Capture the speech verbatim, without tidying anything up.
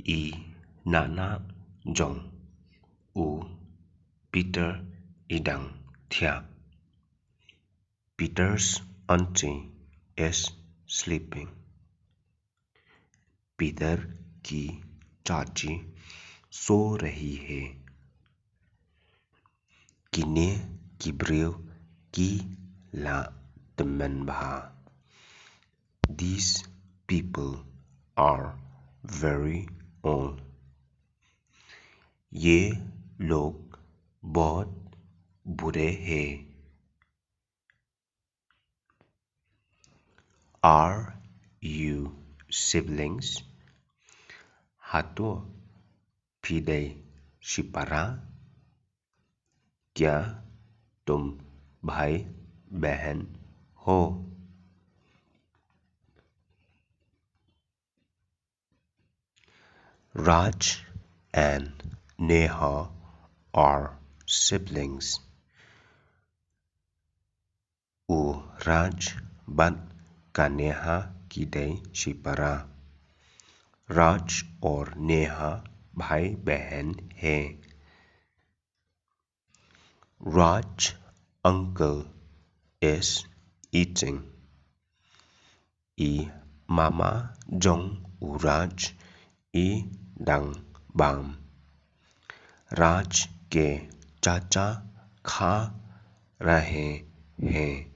I nana jong u Peter i dang thiah. Peter's auntie is sleeping. Peter ki chachi so rahi hai. Kine ki briew ki la tymmen bha. These people are very old. ये लोग बहुत बूढ़े हैं। Are you siblings? Hato phi dei shipara? क्या तुम भाई बहन हो? Raj and Neha are siblings. U Raj bad ka Neha ki dei shipara. राज और नेहा भाई बहन हैं। Raj uncle is eating. I mama jong u Raj i dang bam. राज के चाचा खा रहे हैं।